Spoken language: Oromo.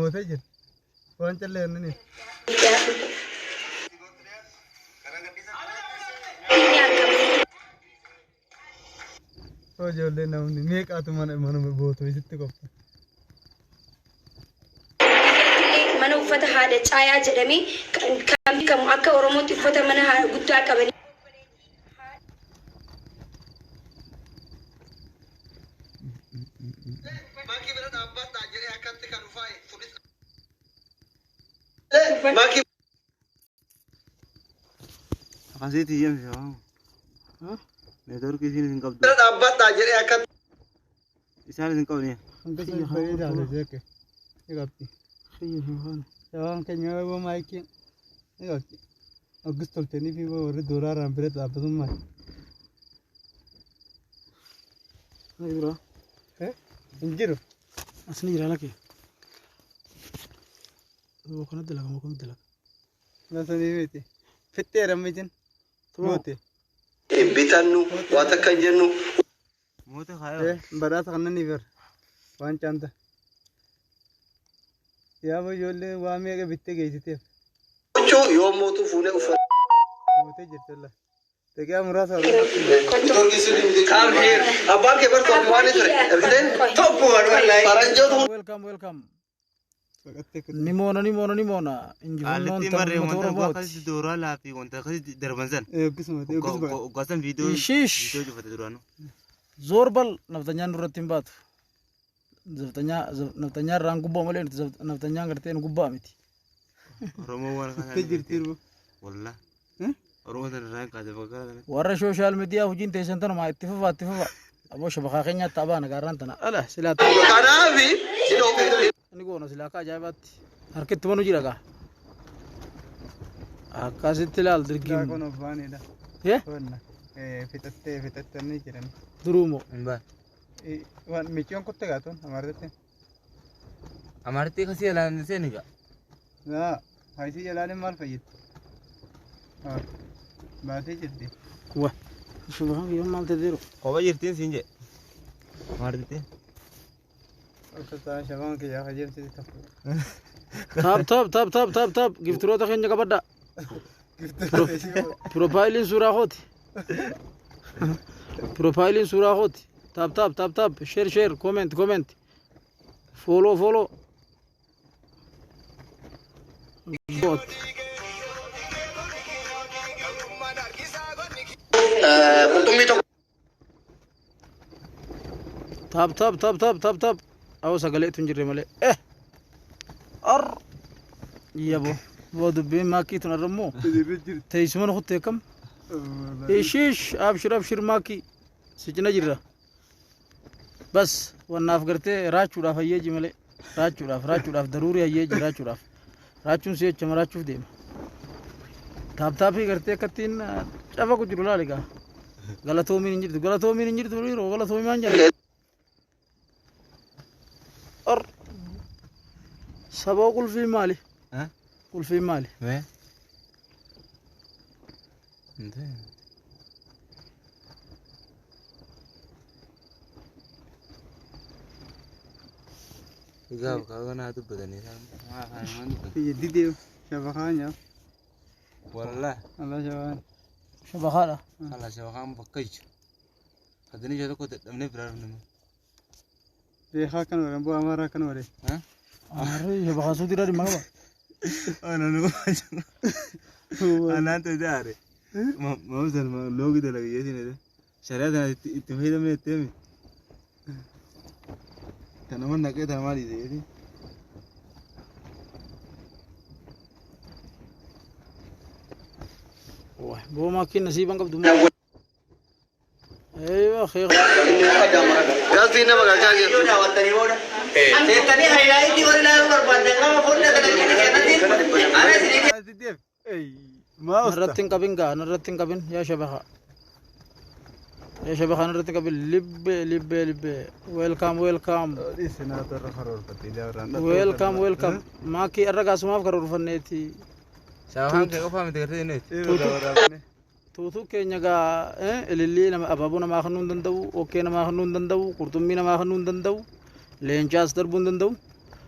Mootee jirti. Waan callee kennaniif. Ni argama. Hoo ijoollee namni meeqaatu mana manuma bootu isitti qopha. Illee mana uffata haadha caayaa jedhamee kan kan beekamu akka Oromootti uffata mana haadha guddaa qabanii. Maakii bira dhaabbadhaa jedhee akkatti kan ufaa'e sunis maakii Akkasitti iyyamsi haa. Neetwoorkii isiin isin qabdu. bira dhaabbadhaa jedhee akkatti Isaan isin qabni. Hanga sun bareedaa dha jekke. Ni qabdi. Shawaan keenya yoo maayikiin ni qabdi. Hoggus tolchanii fi warri doolaaraan bira dhaabbatummaa. Hin jiru. Asni jira lake. Kana dalaga moo kamit dalaga? Nasanii miti. Fixxeera mijin. Moote. Bitannu waa takka hin jennu. Moota kaayoo. Badhaasa kanneen bar. Waan caanta. Yaaba ijoollee waa meeqa bittee geessiteef. Huccuu yoo mootu fuunee uffata. Mootee jirti olla. Daqiiqaa muraasa Come here. Abbaan kee bartoo waan ture. Argitee? Tokko wallahi. Faranjoota Welcome, welcome. Baqattee Ni moona, ni moona, ni moona. Injifannoon Qaallitti tan barree uummata wanta Oromooti. akkasitti dooraa laafii wanta akkasitti darban san. Eeggisuma eeggisuma. Gosan viidiyoo Ishiish. viidiyoo cufate duraanuu. Zoorbal naftanyaan duratti hin baatu. Naftanyaa naftanyaa irraan gubbaa malee nuti naftanyaan gartee nu gubbaa miti. Oromoo waan kana. Fittee jirti irbu. Wallah. Oromoo sana irraa hin kaase bakka kana. Warra sooshaal miidiyaa hojiin teessan tanumaa itti fufaa itti fufa. Aboo shabakaa keenyaatti abaa nagaarraan tana. Ala silaa Kanaafi Inni goona silaa akka ajaa'ibaatti. Harkitti manu jira gaa. Akkasitti ilaal dirgiin. Daakon obbaanidha. Yee Wanna fixattee fixattanii jiran. Duruumoo. Hin baan. Waan micciyoon kutte gaatuun amaarratti. Amaartii kasii alaan seeni gaa. Naa haayisii jalaaleen maal fayyaddi? Baatee jirti. Wa. Subhaan yoo maal ta'e jiru. Kopha jirtiin siin jedhe. Amaartii. Akka ta'an shabaan kiyyaa fayyadamsiisi tokko. Taap taap taap taap taap taap giftiroota keenya qabadhaa. Piroofaayiliin suuraa kooti. Piroofaayiliin suuraa kooti. Taap taap taap taap share share comment comment follow follow. Bot. Qurxummii tokko. Taap taap taap taap taap taap. Awwa sagaleetu hin jirre malee. Eh. Ar. Yabo. Boo dubbiin maakii tun arrammoo. Teessuma nu kuttee kam? Ishiish abshir abshir maakii. Si cina jirra. Bas wannaaf gartee raachuudhaaf hayyeeji malee. Raachuudhaaf raachuudhaaf daruurii hayyeeji raachuudhaaf. Raachuun si jechama raachuuf deema. Taaptaapii gartee akkattiin cafa jiru laali gaa. Galatoomiin hin jirtu galatoomiin hin jirtu yeroo galatoomii maan jedhan. Or. Saboo qulfiin maali? Qulfiin maali? Mee. Hin Gaaf kaawwan dubbatanii isaan afaan dubbatan. Didee shabakaa nyaaf. Wallah. Allah shabaan. Shabakaadha. Kala shabakaan bakka ija. Kadini ija tokko dadhabnee biraa dhufne. Beekaa kan godhan bu'aa amaaraa kan godhe. Amaarri shabakaa suutii irraa dhimma qaba. Anaan anaan ta'e jaare. Maamsan loogi dalaga jeetiin jedhe. Shari'aa sana itti fayyadamne jettee mi? Kana man naqee tana maal dhiise jeetiin? Wah, boo maakiin nasiiban qabdu moo? Eeywa khee. Galtii nama galchaa jirtu. Seettanii haylaayitii warri ilaaluu barbaadan gama fuula kana kennatti ana isinii Maa usta. Narratti hin qabin gaa, narratti hin qabin yaa shabakaa. Yaa shabakaa narratti hin qabin libbee libbee libbee. Welcome welcome. Dhiissinaa torra karoorfatte ijaarraan. Welcome welcome. Maakii irra gaasumaaf karoorfanneeti. Shabakaan kee qofaa miti gartee jenneeti. Tuutuu keenya gaa ilillii nama abaaboo namaa kennuu hin danda'u, okkee namaa kennuu hin danda'u, qurxummii namaa kennuu hin danda'u, leencaas darbuu hin danda'u.